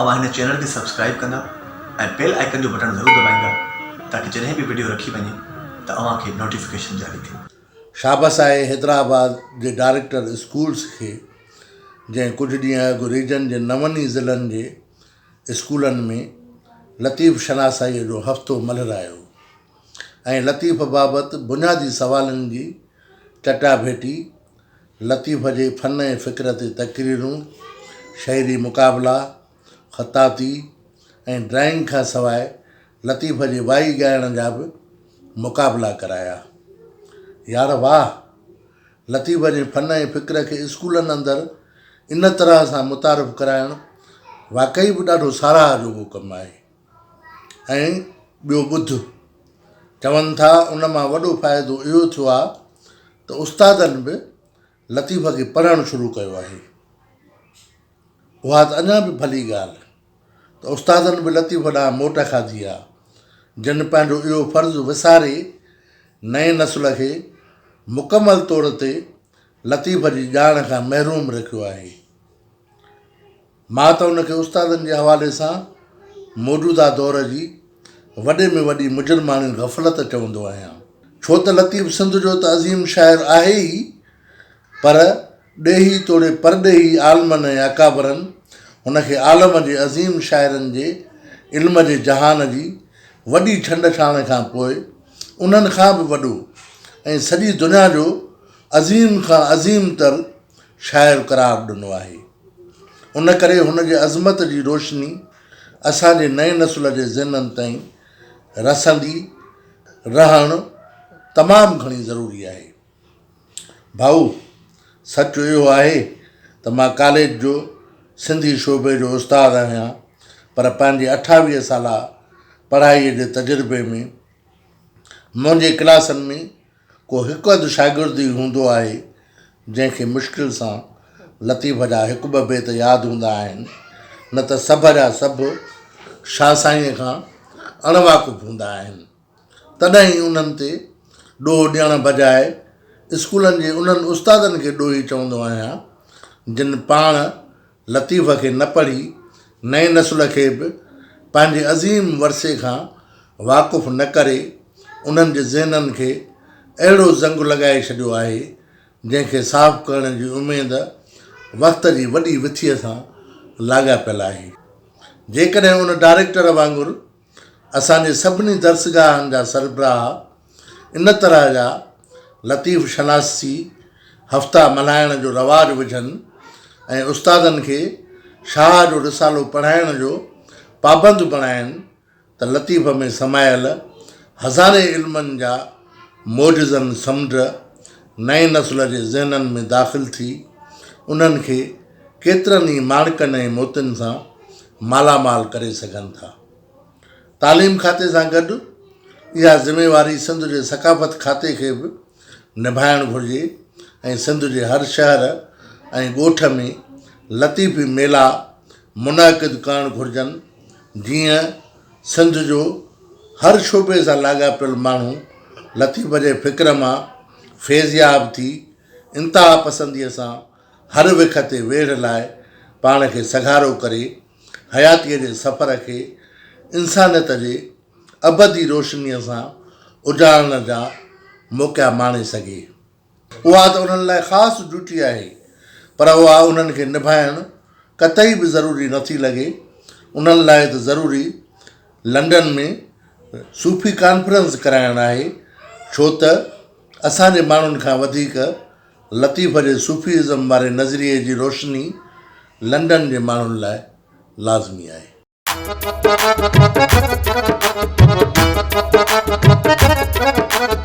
اوهان هن چينل کي سبسڪرائيب ڪندا ۽ بيل آئيڪن جو بٽڻ ضرور دٻائيندا تاڪه جڏهن به وڊيو رکي وڃي ته اوهان کي نوٽيفڪيشن جاري ٿئي. شابس آهي حيدرآباد جي ڊائريڪٽر اسڪولس کي جنهن ڪجهه ڏينهن اڳ ريجن جي نون ئي ضلعن جي اسڪولن ۾ لطيف شناسائيء جو هفتو ملهرايو ۽ لطيف بابت بنيادي سوالن جي چٽاڀيٽي، لطيف جي فن ۽ فڪر تي تقريرون، شعري مقابلا، خطاطي ۽ ڊرائنگ کان سواء لطيف جي وائي ڳائڻ جا به مقابلا ڪرايا. يار واهه! لطيف جي فن ۽ فڪر کي اسڪولن اندر ان طرح سان متعارف ڪرائڻ واقعي به ڏاڍو ساراهه جوڳو ڪم آهي. ۽ ٻيو ٻڌ. چون ٿا ان مان وڏو فائدو اهو ٿيو آ ته استادن به لطيف کي پڙهڻ شروع ڪيو آهي. اها ته اڃا به ڀلي ڳالهه ته استادن به لطيف ڏانهن موٽ کاڌي آ، جن پنهنجو اهو فرض وساري نئين نسل کي مڪمل طور تي لطيف جي ڄاڻ کان محروم رکيو آهي. مان ته ان کي استادن جي حوالي سان موجوده دور جي وڏي ۾ وڏي مجرماڻي غفلت چوندو آهيان. ڇو ته لطيف سنڌ جو ته عظيم شاعر آهي ئي پر ڏيهي توڙي پرڏيهي عالمن ۽ اڪابرن هن کي عالم جي عظيم شاعرن جي علم جي جهان جي وڏي ڇنڊ ڇاڻ کان پوء انهن کان به وڏو ۽ سڄي دنيا جو عظيم کان عظيم تر شاعر قرار ڏنو آهي. ان ڪري هن جي عظمت جي روشني اسان جي نئين نسل جي ذهنن تائين رسندي رهڻ تمام گهڻي ضروري آهي. ڀائو، سچ اهو آهي ته مان ڪاليج جو سنڌي شعبي جو استاد آهيان پر پنهنجي اٺاويهه سالا پڙهائيء جي تجربي ۾ منهنجي ڪلاسن ۾ ڪو هڪ اڌ شاگرد ئي هوندو آهي، جنهن کي مشڪل سان لطيف جا هڪ ٻه بيت ياد هوندا آهن، نه ته سڀ جا سڀ شاهه سائينء کان اڻ واقف هوندا آهن. تڏهن ئي انهن تي ڏوهه ڏيڻ بجاء اسڪولن جي انهن استادن کي ڏوهي چوندو آهيان، جن پاڻ لطيف کي نه پڙهي نئين نسل کي به پنهنجي عظيم ورثي کان واقف نه ڪري انهن جي ذهنن کي اهڙو زنگ لڳائي ڇڏيو آهي جنهن کي صاف ڪرڻ جي اميد وقت جي وڏي وٿيء سان لاڳاپيل آهي. جيڪڏهن ان ڊائريڪٽر وانگر اسان جي سڀني درسگاهن جا سربراهه ان طرح جا لطيف شناسي هفتا ملهائڻ جو رواج وجهن ۽ استادن کي شاهه جو رسالو پڙهائڻ جو پابند بڻائين ته لطيف ۾ سمايل هزارين علمن جا معجزن سمنڊ نئين نسل جي ذهنن ۾ داخل ٿي انهن کي ڪيترن ئي ماڻڪن ۽ موتين سان مالا مال ڪري سگهن ٿا. تعليم کاتي سان گڏ اها ذميواري سنڌ جي ثقافت کاتي کي به نڀائڻ گهرجي ۽ سنڌ جي هر شهر ۽ ڳوٺ ۾ لطيفي ميلا منعقد ڪرڻ گهرجن جيئن سنڌ جو هر شعبي سان لاڳاپيل ماڻهو لطيف جي فڪر مان فيضياب ٿي انتها پسنديء سان هر وک تي ويڙهه لاء پاڻ کي سگهارو ڪري حياتيء جي سفر کي انسانيت جي ابدي روشنيء سان اجارڻ جا موقعا ماڻي سگهي. اها ته انهن لاء خاص ڊيوٽي آهي، پر اها انهن کي نڀائڻ قطعي به ضروري نٿي لڳي. انهن لاء ته ضروري لنڊن ۾ صوفي ڪانفرنس ڪرائڻ آهي، ڇو ته اسان جي ماڻهن کان وڌيڪ لطيف جي صوفي ازم واري نظريي جي روشني لنڊن جي ماڻهن لاء لازمي آهي.